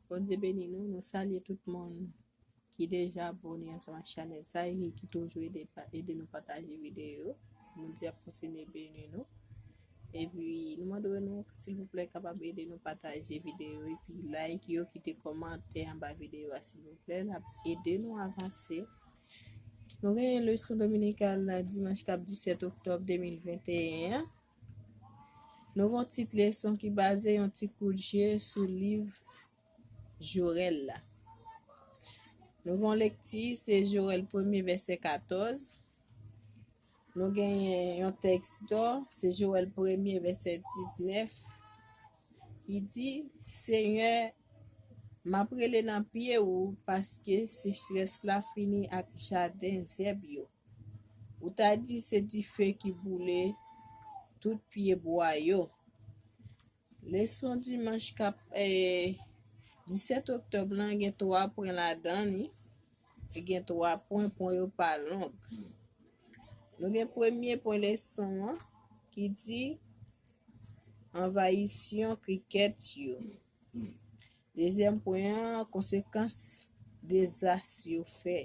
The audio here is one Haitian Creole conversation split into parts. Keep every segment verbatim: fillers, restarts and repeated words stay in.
Bondye beni nou. Nou salye tout moun ki deja abòne ansanm ak chanèl sa e ki toujou ede, ede nou pataje videyo. Bondye ap kontinye beni nou. Epi, nou mande nou, silvouplè, kapab ede nou pataje videyo epi like yo, kite kòmantè anba videyo a, silvouplè. L ap ede nou avanse. Nou genyen leson dominikal nan dimanch k ap disèt oktòb de mil venteyen an. Nou gen yon tit leson ki baze yon ti kout je sou liv Jorèl la. Nou gen yon lekti, se Jorèl premye, vèsè katòz. Nou genyen yon tèks dò, se Jorèl premye, vèsè diznèf, ki di, Senyè, m ap rele nan pye ou, paske sechrès la fini ak jaden zèb yo. Ou ta di se dife ki boule tout pye bwa yo. Leson dimanch k ap, eh, disèt oktòb lan gen twa pwen ladan li. Li gen twa pwen, pwen yo pa long. Nou gen premye pwen leson an ki di anvayisyon krikèt yo. Dezyèm pwen an, konsekans dezas yo fè.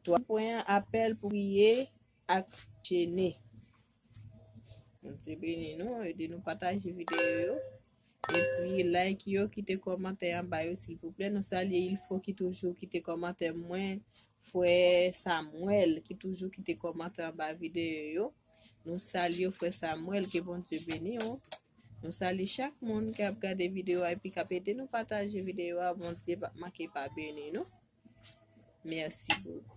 Twa pwen an, apèl pou priye ak jene. Bondye beni nou, ede nou pataje videyo yo. Epi like yo, kite kòmantè anba yo silvouplè. Nou salye Ilfo ki toujou kite kòmantè mwen, frè Samuel ki toujou kite kòmantè anba videyo yo. Nou salye w, frè Samuel, ke Bondye beni w. Nou salye chak moun k ap gade videyo a epi k ap ede nou pataje videyo a. Bondye p ap manke pa beni nou. Mèsi bokou.